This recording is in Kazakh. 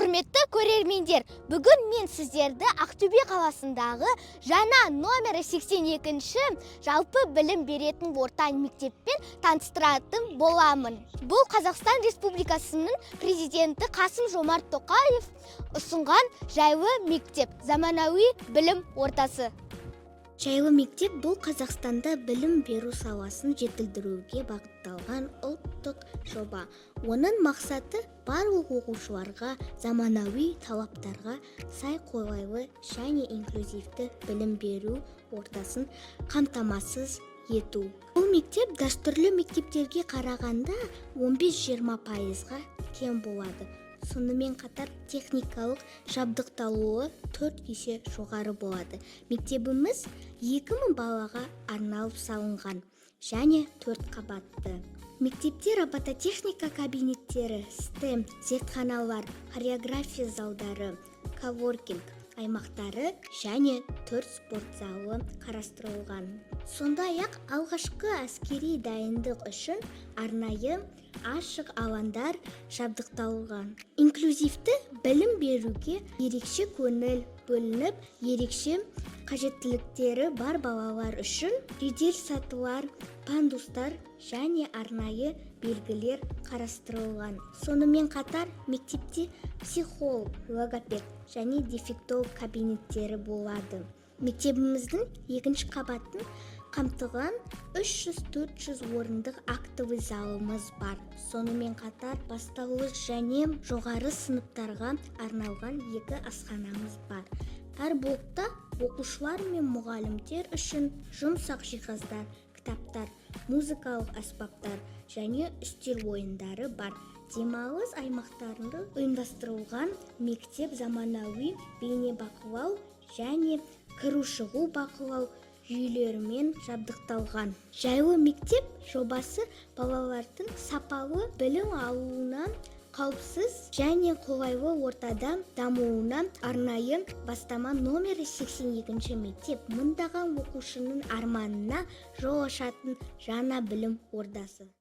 Құрметті көрермендер, бүгін мен сіздерді Ақтөбе қаласындағы жаңа номері 82-ші жалпы білім беретін орта мектеппен таныстыратын боламын. Бұл Қазақстан Республикасының президенті Қасым Жомарт Тоқаев ұсынған жайлы мектеп, заманауи білім ортасы. Жайлы мектеп – бұл Қазақстанда білім беру саласын жетілдіруге бағытталған ұлттық жоба. Оның мақсаты – барлық оқушыларға заманауи талаптарға сай қолайлы және инклюзивті білім беру ортасын қамтамасыз ету. Бұл мектеп дәстүрлі мектептерге қарағанда 15-20%-ға кем болады. Сонымен қатар техникалық жабдықталуы 4 есе жоғары болады. Мектебіміз 2000 балаға арналып салынған және төрт қабатты. Мектепте робототехника кабинеттері, STEM зертханалар, хореография залдары, коворкинг аймақтары және төрт спорт залы қарастырылған. Сондай-ақ алғашқы әскери дайындық үшін арнайы ашық алаңдар жабдықталған. Инклюзивті білім беруге ерекше көңіл бөлініп, ерекше қажеттіліктері бар балалар үшін жедел сатылар, пандустар және арнайы белгілер қарастырылған. Сонымен қатар мектепте психолог, логопед және дефектолог кабинеттері болады. Мектебіміздің екінші қабатын қамтыған 300-400 орындық актовый залымыз бар. Сонымен қатар бастауыш және жоғары сыныптарға арналған екі асханамыз бар. Әр блокта оқушылар мен мұғалімдер үшін жұмсақ жиһаздар, кітаптар, музыкалық аспаптар және үстел ойындары бар. Демалыс аймақтарында ұйымдастырылған. Мектеп заманауи бейнебақылау және кіру-шығу бақылау жүйелерімен жабдықталған. Жайлы мектеп жобасы балалардың сапалы білім алуына, қауіпсіз және қолайлы ортада дамуына арнайы бастама. Номері 82 мектеп – мыңдаған оқушының арманына жол ашатын жаңа білім ордасы.